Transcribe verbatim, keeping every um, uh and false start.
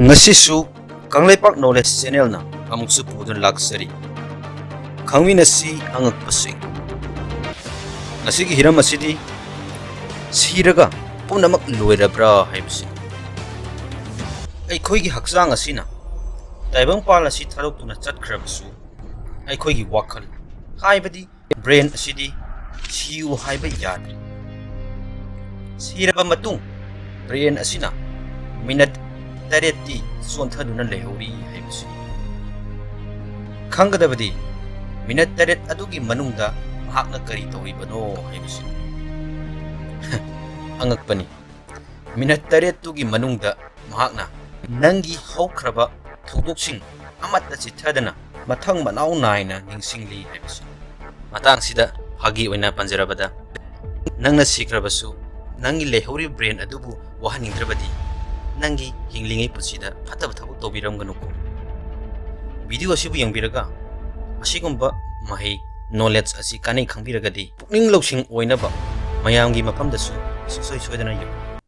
ꯉꯁꯤꯁꯨ ꯀꯪꯂꯩꯄꯥꯛ Knowledge Channelꯅ ꯑꯃꯨꯛꯁꯨ ꯄꯨꯗꯨꯅ ꯂꯥꯛꯆꯔꯤ꯫ ꯈꯪꯃꯤꯟꯅꯁꯤ ꯑꯉꯛꯄꯁꯤꯡ꯫ ꯉꯁꯤꯒꯤ ꯍꯤꯔꯝ ꯑꯁꯤꯗꯤ ꯁꯤꯔꯒ ꯄꯨꯝꯅꯃꯛ ꯂꯣꯏꯔꯕ꯭ꯔꯥ ꯍꯥꯏꯕꯁꯤꯅꯤ꯫ ꯑꯩꯈꯣꯏꯒꯤ ꯍꯛꯆꯥꯡ ꯑꯁꯤꯅ ꯇꯥꯏꯕꯪꯄꯥꯜ ꯑꯁꯤ ꯊꯥꯗꯣꯛꯇꯨꯅ ꯆꯠꯈ꯭ꯔꯕꯁꯨ, ꯑꯩꯈꯣꯏꯒꯤ ꯋꯥꯈꯜ, ꯍꯥꯏꯕꯗꯤ brain ꯑꯁꯤꯗꯤ ꯁꯤꯌꯨ ꯍꯥꯏꯕ ꯌꯥꯗ꯭ꯔꯤ꯫ ꯁꯤꯔꯕ ꯃꯇꯨꯡ brain ꯑꯁꯤꯅ minute ꯇꯔꯦꯠꯇꯤ ꯆꯣꯟꯊꯗꯨꯅ ꯂꯩꯍꯧꯔꯤ ꯍꯥꯏꯕꯁꯤꯅꯤ꯫ ꯈꯪꯒꯗꯕꯗꯤ minute ꯇꯔꯦꯠ ꯑꯗꯨꯒꯤ ꯃꯅꯨꯡꯗ ꯃꯍꯥꯛꯅ ꯀꯔꯤ ꯇꯧꯔꯤꯕꯅꯣ ꯍꯥꯏꯕꯁꯤꯅꯤ꯫ ꯑꯉꯛꯄꯅꯤ꯫ Minute ꯇꯔꯦꯠꯇꯨꯒꯤ ꯃꯅꯨꯡꯗ ꯃꯍꯥꯛꯅ ꯅꯪꯒꯤ ꯍꯧꯈ꯭ꯔꯕ ꯊꯧꯗꯣꯛꯁꯤꯡ ꯑꯃꯠꯇ ꯆꯤꯠꯊꯗꯅ ꯃꯊꯪ ꯃꯅꯥꯎ ꯅꯥꯏꯅ ꯅꯤꯡꯁꯤꯡꯂꯤ ꯍꯥꯏꯕꯁꯤ꯫ ꯃꯇꯥꯡꯁꯤꯗ ꯐꯥꯒꯤ ꯑꯣꯏꯅ ꯄꯟꯖꯔꯕꯗ, ꯅꯪꯅ ꯁꯤꯈ꯭ꯔꯕꯁꯨ ꯅꯪꯒꯤ ꯂꯩꯍꯧꯔꯤꯕ brain ꯑꯗꯨꯕꯨ ꯋꯥꯍꯟꯅꯤꯡꯗ꯭ꯔꯕꯗꯤ, ꯅꯪꯒꯤ ꯍꯤꯡꯂꯤꯉꯩ ꯄꯨꯟꯁꯤꯗ ꯐꯠꯇꯕ ꯊꯕꯛ ꯇꯧꯕꯤꯔꯝꯒꯅꯨꯀꯣ꯫ Video ꯑꯁꯤꯕꯨ ꯌꯦꯡꯕꯤꯔꯒ ꯑꯁꯤꯒꯨꯝꯕ ꯃꯍꯩ, knowledge ꯑꯁꯤ ꯀꯥꯟꯅꯩ ꯈꯪꯕꯤꯔꯒꯗꯤ, ꯄꯨꯛꯅꯤꯡ ꯂꯧꯁꯤꯡ ꯑꯣꯏꯅꯕ ꯃꯌꯥꯝꯒꯤ ꯃꯐꯝꯗꯁꯨ ꯁꯨꯡꯁꯣꯏ ꯁꯣꯏꯗꯅ ꯌꯧꯍꯟꯕꯤꯌꯨ꯫